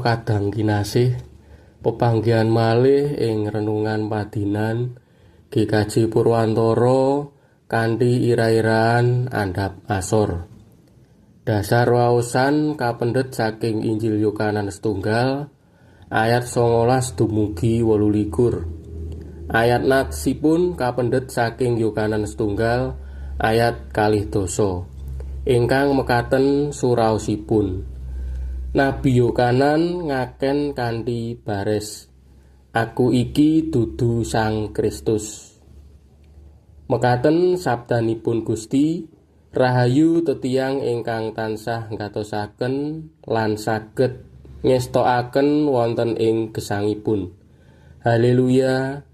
Para kadang kinasih, pepanggihan malih ing renungan padinan GKJ Purwantara kanthi ira-iraan andhap asor. Dasar waosan kapendhet saking Injil Yohanes setunggal ayat 19 dumugi 28. Ayat natsipun kapendhet saking Yohanes setunggal ayat 12. Ingkang mekaten suraosipun. Nabi Yohanan ngaken kanthi bares, "Aku iki dudu Sang Kristus." Mekaten sabdanipun Gusti, rahayu tetiyang ingkang tansah ngatosaken lan saged ngestokaken wonten ing gesangipun. Haleluya.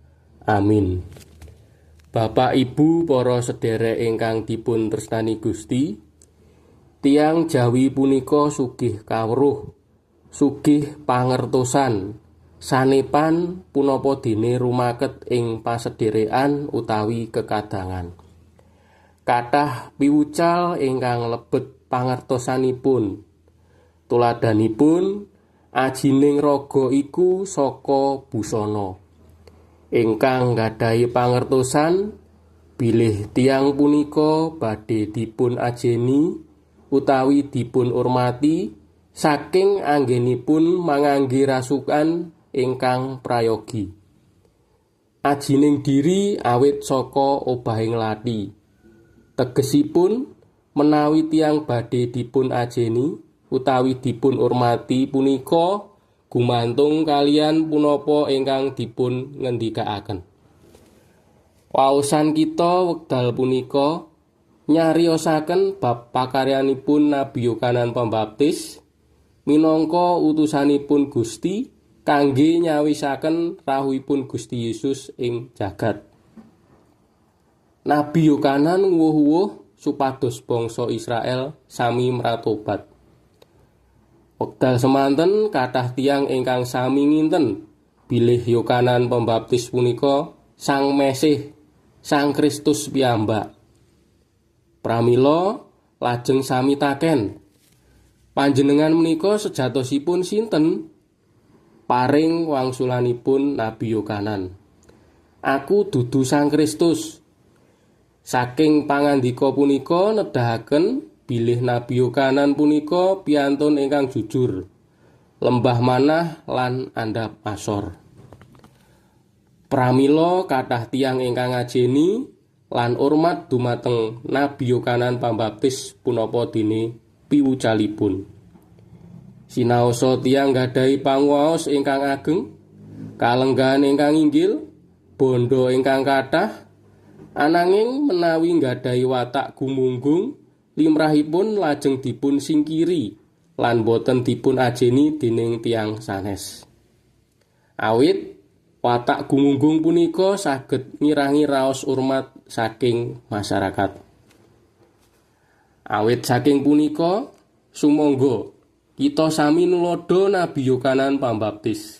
Amin. Bapak, Ibu, para sederek ingkang dipun tresnani Gusti, tiyang Jawi punika sugih kawruh, sugih pangertosan, sanepan punapa dene rumaket ing pasederekan utawi kekadangan. Kathah piwucal ingkang lebet pangertosanipun. Tuladhanipun, ajining raga iku saka busana. Ingkang nggadahi pangertosan bilih tiyang punika badhe dipun ajeni utawi dipun urmati saking anggenipun mangangge rasukan ingkang prayogi. Ajining diri awit saka obahing lathi. Tegesipun, menawi tiyang badhe dipun ajeni utawi dipun urmati punika gumantung kaliyan punapa ingkang dipun ngendikaaken. Waosan kita wekdal punika nyariosaken bab pakaryanipun Nabi Yohanan Pembaptis minangka utusanipun Gusti kangge nyawisaken rawuhipun Gusti Yesus ing jagat. Nabi Yohanan nguwuh-uwuh supados bangsa Israel sami mratobat. Wekdal semanten kathah tiyang ingkang sami nginten bilih Yohanan Pembaptis punika Sang Mesih, Sang Kristus piyambak. Pramila lajeng sami taken, "Panjenengan menika sejatosipun sinten?" Paring wangsulanipun Nabi Yohanan, "Aku dudu Sang Kristus." Saking pangandika punika nedahaken bilih Nabi Yohanan punika piyantun ingkang jujur, lembah manah lan andhap asor. Pramila kathah tiyang ingkang ngajeni lan urmat dumateng Nabi Yohanan Pambaptis punapa dene piwucalipun. Sinaosa tiyang nggadahi panguwaos ingkang ageng, kalenggahan ingkang inggil, bondo ingkang kathah, ananging menawi nggadahi watak gumunggung, limrahipun lajeng dipun singkiri lan boten dipun ajeni dening tiyang sanes. Awit watak gumunggung punika saged ngirangi raos urmat saking masyarakat. Awit saking punika, sumangga kita sami nuladha Nabi Yohanan Pambaptis.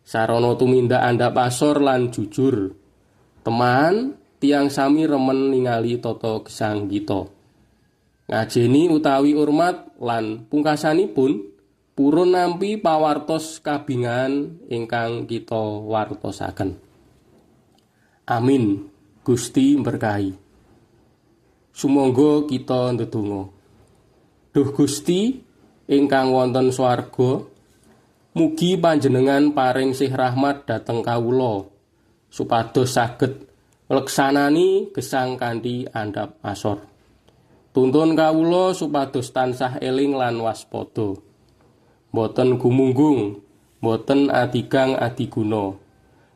Sarana tumindak andhap asor lan jujur. Teman tiyang sami remen ningali tata gesang kita. Ngajeni utawi urmat lan pungkasanipun purun nampi pawartos kabingahan ingkang kita wartosaken. Amin. Gusti berkahi. Sumangga kita ndedonga. Duh Gusti ingkang wonten swarga, mugi panjenengan paring sih rahmat dhateng kawula supados saged ngleksanani gesang kanthi andhap asor. Tuntun kawula supados tansah eling lan waspada. Boten gumunggung, boten adigang adiguna,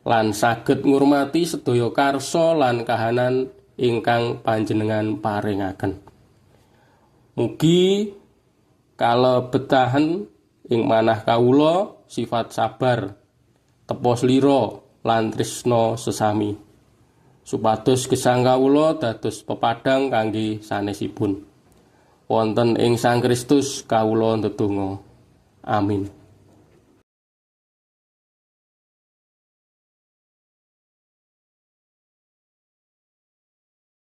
lan saged ngurmati sedaya karsa lan kahanan ingkang panjenengan paringaken. Mugi kalebetahen ing manah kawula sifat sabar, tepa slira lan tresna sesami, supados gesang kawula dados pepadang kangge sanesipun. Wonten ing Sang Kristus kawula ndedonga. Amin.